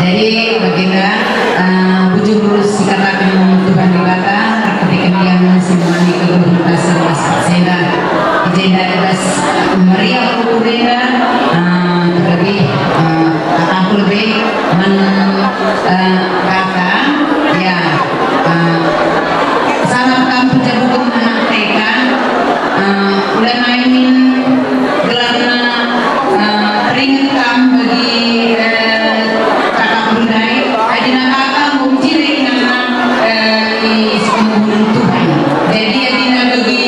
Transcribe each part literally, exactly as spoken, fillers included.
Jadi bagenda, eh, bujur si kataken Tuhan Dibata, erkiteken Ia si mehani kegeluhenta si ras paksa enda. I jenda i bas meriah ukur enda, eh, terlebih, eh, aku lebe man, eh, kata, ya, eh, sanga kam penjabuken anak T K, eh, ulai main gelarna, eh, teringet kam bagi, eh, kakak ndai, adina kakak enggo mejile inganna, eh, i sepenguburen Tuhan. Jadi adina bagi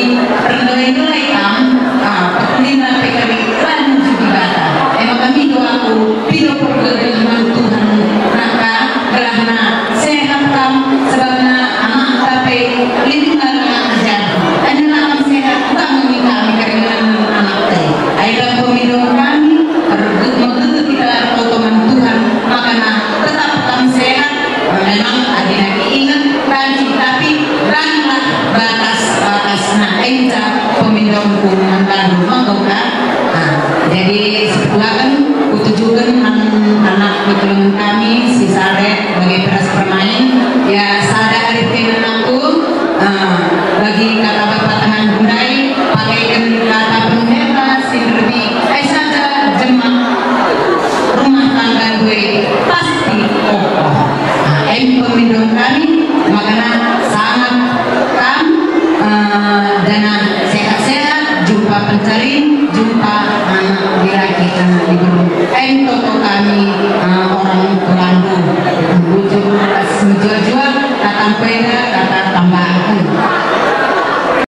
pernelai-nelai kam, ah, pertelina pe kami lanjut Dibata. E maka mindo aku, pido pergedel man Tuhan, naka gelahna sehat kam, sebabna anak ta pe lindungan anak ajar. Enda kam sehat, kam nge kami keringanan anak te. Ai kam pemindon kami, pergedel kita ertoto man Tuhan, makana tetap kam sehat. Memang adina inget banci, tapi ranglah batas-batasna. Enca pemindonku man bandu, enggo ka? Nah, jadi sepelaken kutujuken man anak kekelengen kami si Saret bage peras permain.